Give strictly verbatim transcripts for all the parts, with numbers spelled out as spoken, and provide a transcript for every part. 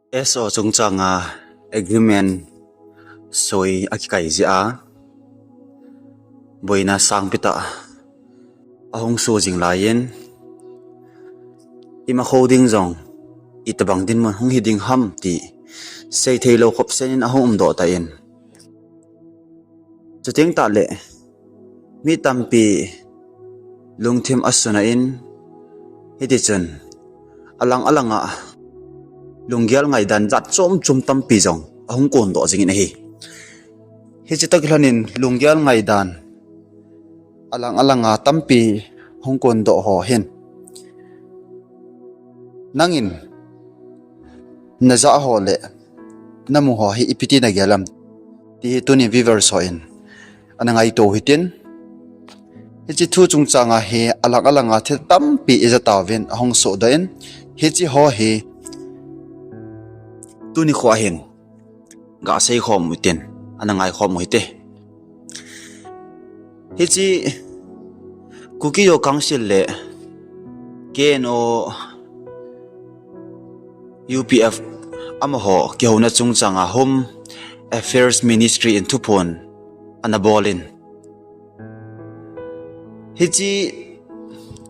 S O chungchanga agreement soi akikai jia, boina sangpi tah ahung so jing laiyin, ima kho ding jong itobang dinmun hung hi ding ham ti seithei lou khop senin ahung umdoh tan, chuteng tahle mi tampi lungthim asuna in, hitichun alang alanga lunggel ngaidan jat chom chom tampi jong ahung kondoh jingin ahi. Hiche toh kilhonin lunggel ngaidan alang alanga tampi hung kondoh ho hin, nangin najah ho le namu ho hi ipi ti nagel am ti hi tuni viewers hon ana ngaito hitin, hiche thu chungchanga hi alang alanga thil tampi ija tauvin ahung sodoh in, hiche ho hi tuni khoa hin gasei khom utin, ana ngai khom u hite. Hiche Kuki Zo Council le K N O U P F amaho kihouna chungchanga Home Affairs Ministry in thuphon ana bolin, hiche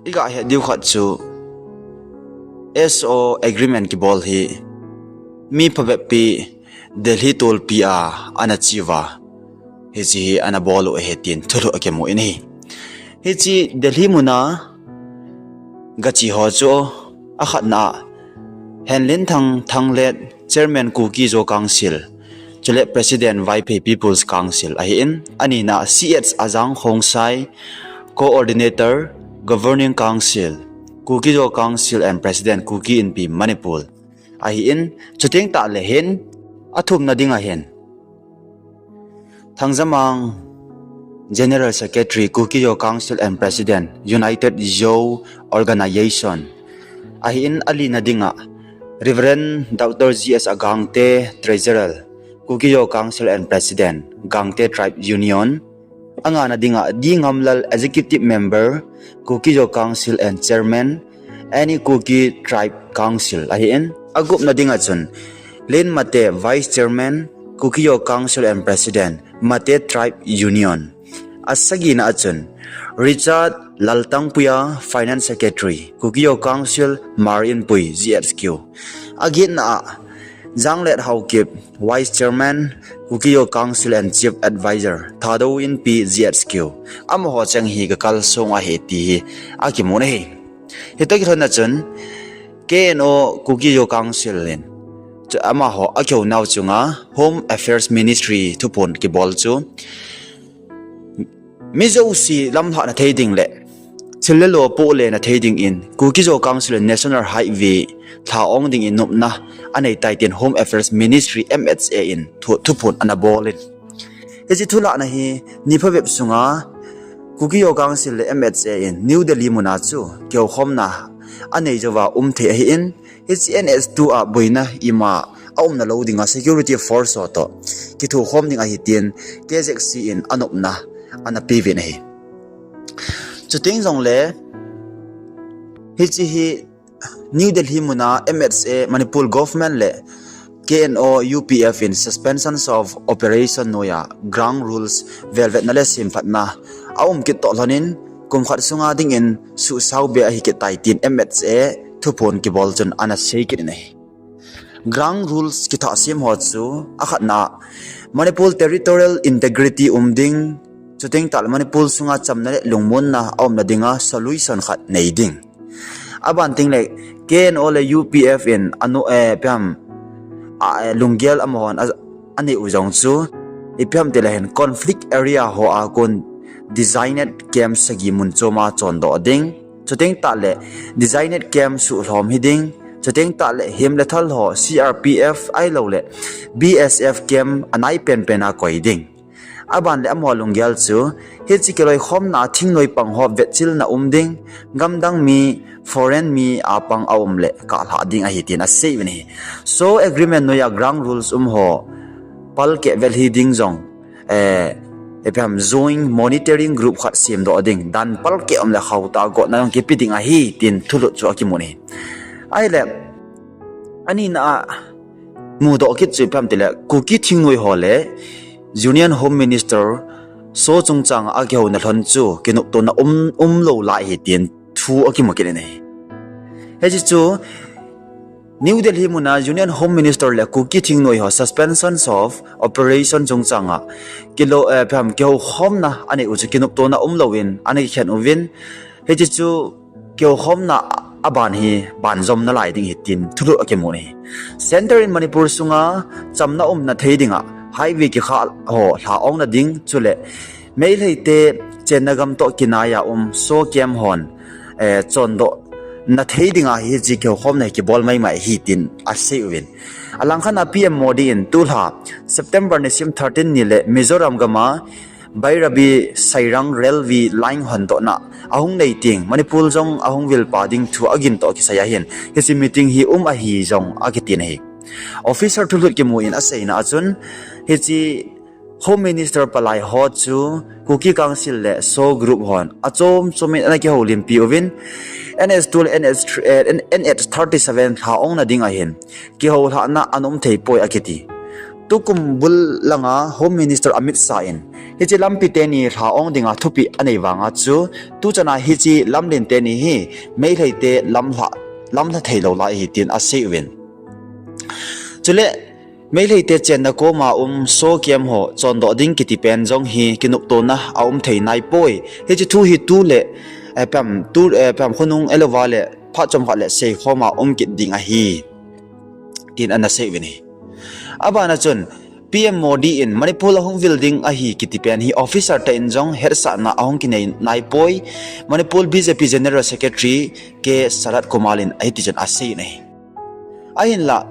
iga het diu khat chu S O agreement kibol hi mi phabep pi Delhi tolpi a ana cheuva, hiche hi ana bol u ahi tin thulhuh akimun ahi. Hiche Delhi muna gache ho chu, akhatna Henlinthang Thanglet, Chairman Kuki Zo Council, chule President Vaiphei People's Council ahin, anina C H Ajang Khongsai, Coordinator, Governing Council, Kuki Zo Council and President Kuki Inpi Manipur ahin, chuteng tahle hin athumna dinga hin Thangjamang, General Secretary, Kuki Zo Council and President, United Zo Organization ahin, alina dinga Reverend Doctor G S Agangte, Treasurer, Kuki Zo Council and President, Gangte Tribe Union, angana dinga D Ngamlal, Executive Member, Kuki Zo Council and Chairman, Any Kuki Tribe Council ahin, agupna dinga chun Lin Mate, Vice Chairman, Kuki Zo Council and President, Mate Tribe Union. Asagina a chun Richard Laltangpuia, Finance Secretary, Kuki Zo Council, Hmar Inpui, G H Q. Agetna a Janglet Haokip, Vice Chairman, Kuki Zo Council and Chief Advisor, Thadou Inpi, G H Q. Amaho cheng hi gakalsong ahi ti hi akimun ahi. Hitoh kilhonna chun K N O Kuki Zo Council in chu amaho akihounau chunga Home Affairs Ministry thuphon kibol chu mi jouse lamlhahna thei ding le thil le lo pohlena thei dingin Kuki Zo Council in National Highway lha ong dingin nopna anei tai tin Home Affairs Ministry, M H A in thu, thuphon ana bolin. Hiche thulhahna hi ni phabep sunga Kuki Zo Council le M H A in New Delhi muna chu kihoukhomna anei jouva um thei ahin, hiche N H two a boina ima aumna lou dinga security force ho toh kithokhom ding ahi tin K Z C in anopna ana peuvin ahi. Chuteng jongle hiche hi New Delhi muna M H A, Manipur Government le K N O U P F in Suspension of Operation noiya ground rules velvetna le semphatna aum kit toh lhonin kum khat sunga dingin suhsao be ahi kit tai tin M H A thuphon kibol chun ana sei kit in ahi. Ground rules kithah sem ho chu akhatna Manipur territorial integrity um ding, chuteng tahle Manipur sunga chamna le lungmonna aumna dinga solution khat nei ding. Aban tengle K N O le U P F in anu, eh, ipi ham, a, eh, lunggel amahon a, anei u jong chu ipi ham tile hin conflict area hoa kon designated camp sagi mun choma chondoh ding. Chuteng tahle designated camp suhlhom hiding. Chuteng tahle hem le thal ho C R P F ahiloule B S F camp anai penpen a koi ding. Aban le amaho lunggel chu hiche kiloikhomna a thingnoi pang ho vetchilna um ding, gamdang mi, foreign mi a pang aum le kalhah ding ahi tin asei uvin ahi. So agreement noiya ground rules um ho palkeh vel hiding jong, eh, ipi ham joint monitoring group khat semdoh ding, dan palkeh um le khauta gotna jong kipe ding ahi tin thulhut chu akimun ahi. Ahile, anina a mudoh kit chu ipi ham tile, Kuki thingnoi ho le Union Home Minister Shaw chungchang a kihouna lhon chu kinoptona um, umlou lai ahi tin thu akimu kit in ahi. Hiche chu New Delhi muna Union Home Minister le Kuki thingnoi ho suspensions of operation chungchang a kilo, eh, ipi ham, kihoukhomna anei u chu kinoptona umlou in ana kikhen uvin, hiche chu kihoukhomna aban hi banjom nalai ding ahi tin thulut akimu in ahi. Centre in Manipur sunga chamna umna thei dinga highway kikhah ho lha-ongna ding chule Meiteite chenna gam toh kinaiya um Shaw camp hon, eh, chondohna thei dinga hiche kihoukhomna hi kibol maimai ahi tin asei uvin. Alangkhat a P M Modi in tulha September nisim thirteen ni le Mizoram gam a Bairabi Sairang railway line hondohna ahung nei ding, Manipur jong ahung vilpa ding thu agin toh kisai ahin, hiche meeting hi um ahi jong akitin ahi. Officer thulut kimu in aseina a chun, hiche Home Minister palai ho chu Kuki Council le Shaw Group hon achom chom in ana kihoulimpi uvin, N H two le N H three, eh, N-, N H thirty-seven lha-ongna ding ahin, kihoulhahna ana um thei poi akiti. Tukum bul langa Home Minister Amit Shah in, hiche lampi teni lha-ong dinga thupeh anei vanga chu, tuchana hiche lamlen teni hi Meiteite lamlha, lamlha theilou lai ahi tin asei uvin. Chule, Meiteite chenna koma um Shaw camp ho chondoh ding kiti pen jong hi kinoptona aum thei naipoi. Hiche thu hi tule, eh, ipi ham, tu, eh, ipi ham, khonung eilou va le phat chomkhat le seikhoma um kit ding ahi, tin ana sei uvin ahi. Abana chun, P M Modi in Manipur ahung vil ding ahi kiti pen hi officer te in jong hetsahna ahung kinei naipoi, Manipur B J P General Secretary K Sarath Kumar in hiti chun asei in ahi. Ahinla,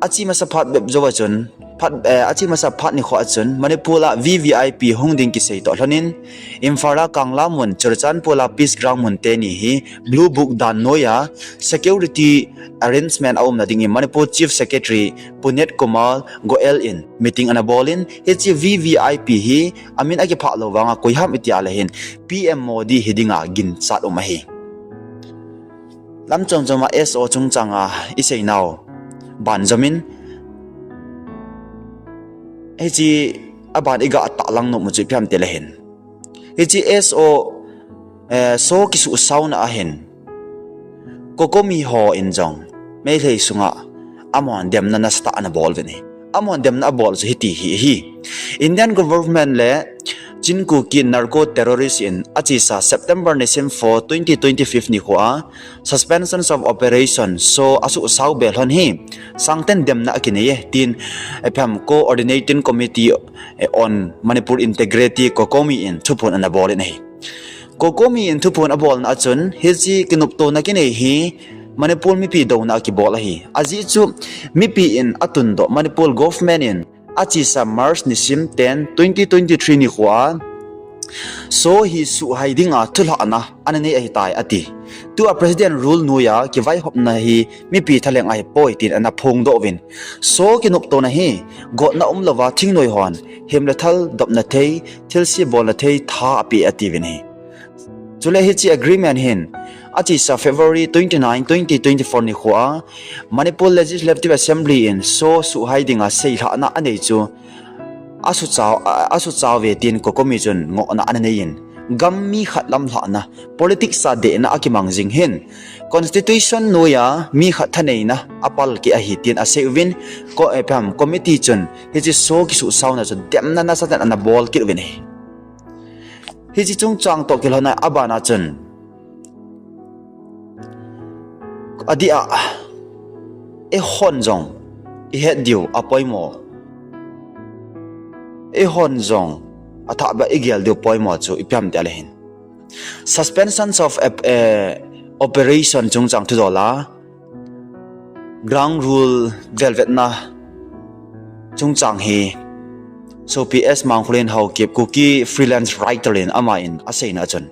ache masa phat bep jouva chun, phat, eh, ache masa phat nikho a chun, Manipur a V V I P hung ding kisei toh lhonin, Imphal a Kangla mun, Churachandpur a Peace Ground mun teni hi Blue Book dan noiya security arrangement aumna dingin Manipur Chief Secretary Puneet Kumar Goel in meeting ana bolin, hiche V V I P hi amin akiphah lou vanga koi ham iti a le hin P M Modi hi dinga ginchat um ahi. Lam chom choma S O chungchanga iseinau banjomin, hiche aban iga tahlang nom u chu ipi ham tile hin, hiche S O, eh, Shaw kisuhsauna a hin COCOMI ho in jong Meitei sunga amahon demna nasatah ana bol uvin ahi. Amahon demna abol chu hiti hi ahi. Indian government le Chin Kuki narco terrorist in achesa September nisim four, twenty twenty-five nikho a Suspensions of Operation Shaw asuhsau be lhon hi sangten demna akinei e, tin, eh, ipi ham, Coordinating Committee, eh, on Manipur Integrity, COCOMI in thuphon ana bol in ahi. COCOMI in thuphon abolna a chun, hiche kinoptona kinei hi Manipur mipi douna akibol ahi. Ajeh chu mipi in atundoh, Manipur government in achesa March nisim ten, twenty twenty-three nikho a Shaw hi suhhai dinga thulhahna ana nei ahitai ati. Tua President rule noiya kivaihopna hi mipi thalheng ahipoi tin ana phongdoh uvin, Shaw kinoptona hi gotna umlouva thingnoi hon himle thal dopna thei, thilse bolna thei tha apeh atiuvin ahi. Chule hiche agreement hin achesa February twenty-nine, twenty twenty-four nikho a Manipur Legislative Assembly in Shaw suhhai dinga seilhahna anei chu asuchao, a, asuchao ve tin COCOMI chun ngohna ana neiyin, gam mi khat lamlhahna, politics a dehna akimang jing hin, Constitution noiya mi khat thaneina apalkeh ahi tin asei uvin, ko, eh, ipi ham, committee chun hiche Shaw kisuhsauna chu demna nasatah in ana bol kit uvin ahi. Hiche chungchang toh kilhona abana chun, adeh a, eihon jong ihet diu apoimo, eihon jong athahbeh a igel diu poimo chu ipi ham tile hin, Suspensions of, eh, Operation chungchang thudol a, ground rule velvetna chungchang hi Sopi S Mangkholin Haokip, Kuki freelance writer in ama in aseina chun,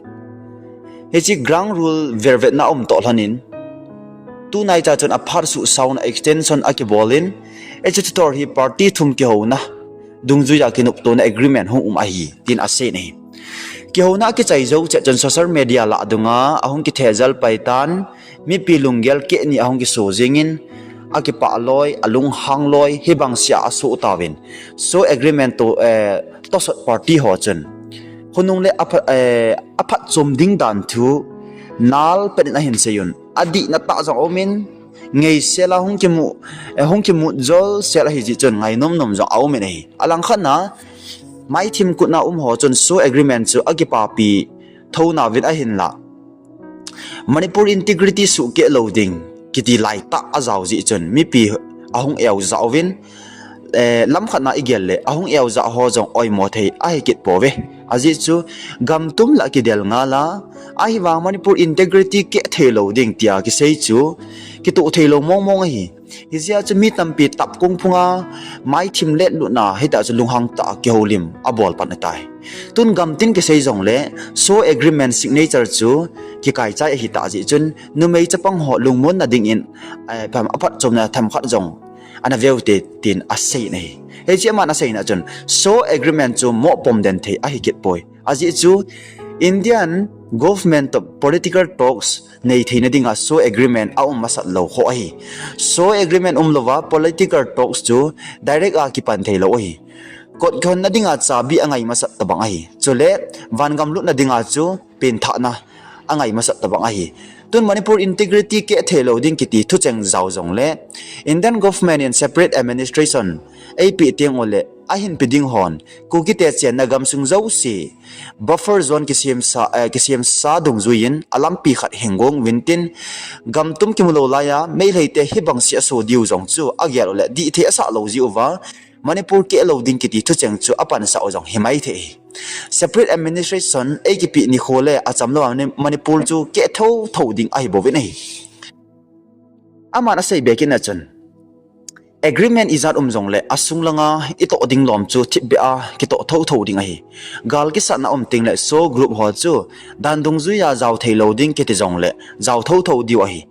hiche ground rule velvetna aum toh lhonin, tunaicha chun aphat suhsauna extension akibolin, hiche chu tor hi party thum kihouna dungjuiya kinoptona agreement hung um ahi tin asei in ahi. Kihouna akichai jou cheh chun social media lah dunga ahung kithejal pai tan, mipi lunggel kehni ahung kiso jengin, akipah loi, alunghang loi, hibang sia asoh tauvin. SoO agreement to, eh, tosot party ho chun, khonung le apha-, eh, aphatchom ding dan thu nalpen in ahin seiyun. Adihna tah jong aumin, ngeisel a hung kimu, eh, hung kimu jolsel ahi jeh chun ngainom nom jong aumin ahi. Alangkhat na, maithim kutna um ho chun SoO agreement chu akipapi thou nauvin ahinlah, Manipur integrity suhkeh lou ding kiti laitah ajao jeh chun mipi ahung eojah uvin, eh, lamkhat na igel le ahung eojah ho jong oimo thei ahi kit pouve. Ajeh chu gamtum lah kidel ngal a, ahivang Manipur integrity keh thei lou ding tia kisei chu kitoh thei lou mong mong ahi. Hijeh a chu mi tampi tapkung phunga maithim letlutna, hitah chu lunghang tah a kihoulim abol pan ahitai. Tun gamtin kisei jongle SoO agreement signature chu kikaichai ahitah jeh chun numei chapang ho lungmonna dingin, eh, pam aphatchomna themkhat jong ana veu hite tin asei in ahi. Hiche aman aseina chun SoO agreement chu moh pom den thei ahi kit poi. Ajeh chu Indian government to political talks nei theina dinga SoO agreement aum masat lou kho ahi. SoO agreement umlouva political talks chu direct a kipan thei lou ahi. Kot kihonna dinga chabi angai masat tabang ahi. Chule vangam lutna dinga chu penthahna angai masat tabang ahi. Tun Manipur integrity keh thei lou ding kiti thucheng jao jongle Indian government in separate administration eipeh teng ule ahin pe ding hon Kukite chenna gamsung jouse buffer zone kisemsa, eh, kisemsa dungjuiyin alampi khat hengong uvin tin, gamtum kimu lou laiya Meiteite hibang sia asoh diu jong chu agel ule dihthei asah lou jeh uva Manipur keh lou ding kiti thucheng chu apansah u jong himai thei ahi. Separate administration eikipeh nikho le achamlou a Mani-, Manipur chu keh thou thou ding ahi bouvin ahi. Aman asei be kit na chun, agreement ijat um jongle asung langa itoh ding lom chu thipbeh a kitoh thou thou ding ahi. Gal kisatna um tengle SoO group ho chu dan dungjuiya jao thei lou ding kiti jongle jao thou thou diu ahi.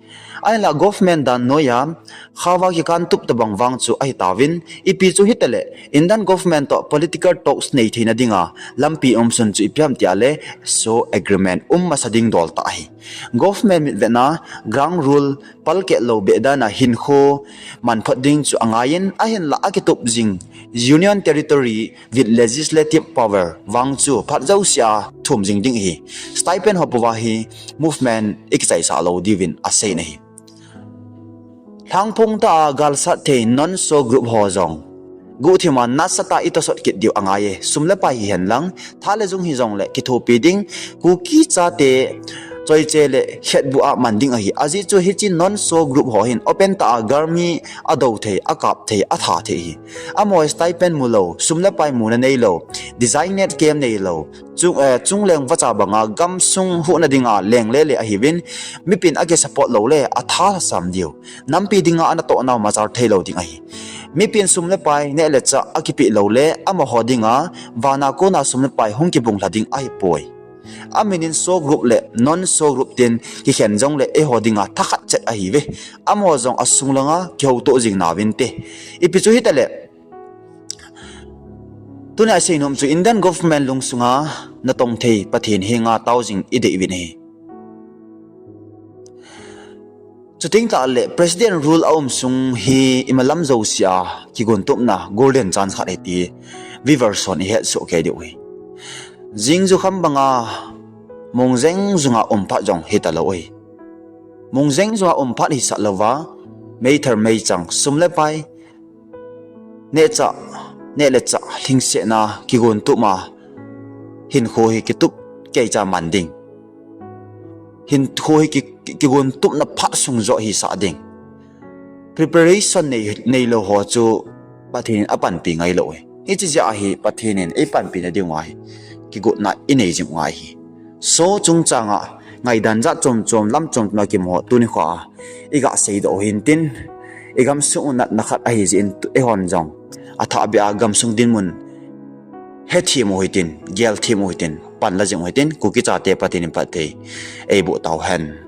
Ahinla government dan noiya khaova kikan tup tabang vang chu ahitauvin, ipi chu hitale Indian government to political talks nei theina dinga lampi umsun chu ipi ham tile SoO agreement um masa ding dol tah ahi. Government mitvetna ground rule palkeh lou beh dana hinkho manphot ding chu angaiyin, ahinlah akitup jing Union Territory with legislative power vang chu phat jousea thum jing ding ahi. Stipend ho pouva hi movement ikichaisah lou diuvin asei in ahi. Lhangphong tah a galsat thei non-SoO group ho jong guhthima nasatah a itosot kit diu angaiye. Sum le pai hihen lang, tha le jung hijongle kithopi ding, Kuki chate choiche le khetbuh a man ding ahi. Ajeh chu hiche non-SoO group ho hin open tah a galmi adou thei, akap thei, atha thei ahi. Amaho stipend mulou, sum le pai muna neilou, designated camp neilou, chung, eh, chungleng vacha banga gamsung huhna dinga lengle le ahiuvin, mipin akisupport loule atha lhasam diu, nampi dinga anatoh nau machal theilou ding ahi. Mipin sum le pai neh le chah akipeh loule amaho dinga vana kona sum le pai hung kibung lha ding ahipoi. Amin in SoO group le non-SoO group tin kikhen jongle eiho dinga thakhat chet ahiuve. Amaho jong asung langa kihoutoh jing nauvinte. Ipi chu hitale, tuni a iseinom chu Indian government lungsunga natong thei Pathen henga tao jing idei uvin ahi. Chuteng tahle President rule aum sung hi imalam jousea kigontupna golden chance khat ahi ti viewers hon ihetsoh kei diu ahi. Jing jukham banga mong jeng junga um phat jong hitalou ahi. Mong jeng junga um phat hisah louva, meithal meichang, sum le pai, neh chah, neh le chah, lhingsetna kigontup a hinkho hi kitup keicha man ding, hinkho hi ki, ki, kigontupna phat sung joh hisah ding. Preparation nei, neilou ho chu Pathen in apanpi ngailou ahi. Hiche jeh a hi Pathen in eipanpina dinga hi kigotna inei jing u ngai ahi. SoO chungchanga ngaidan jat chom chom, lam chom chom a kimu ho tuni khoa iga seidoh u hintin, igamsung u natna khat ahijeh in eihon jong athahbeh a gamsung dinmun hethem u hitin, gelthem u hitin, panla jing u hitin, Kuki chate Pathen in phatthei eiboh tauhen.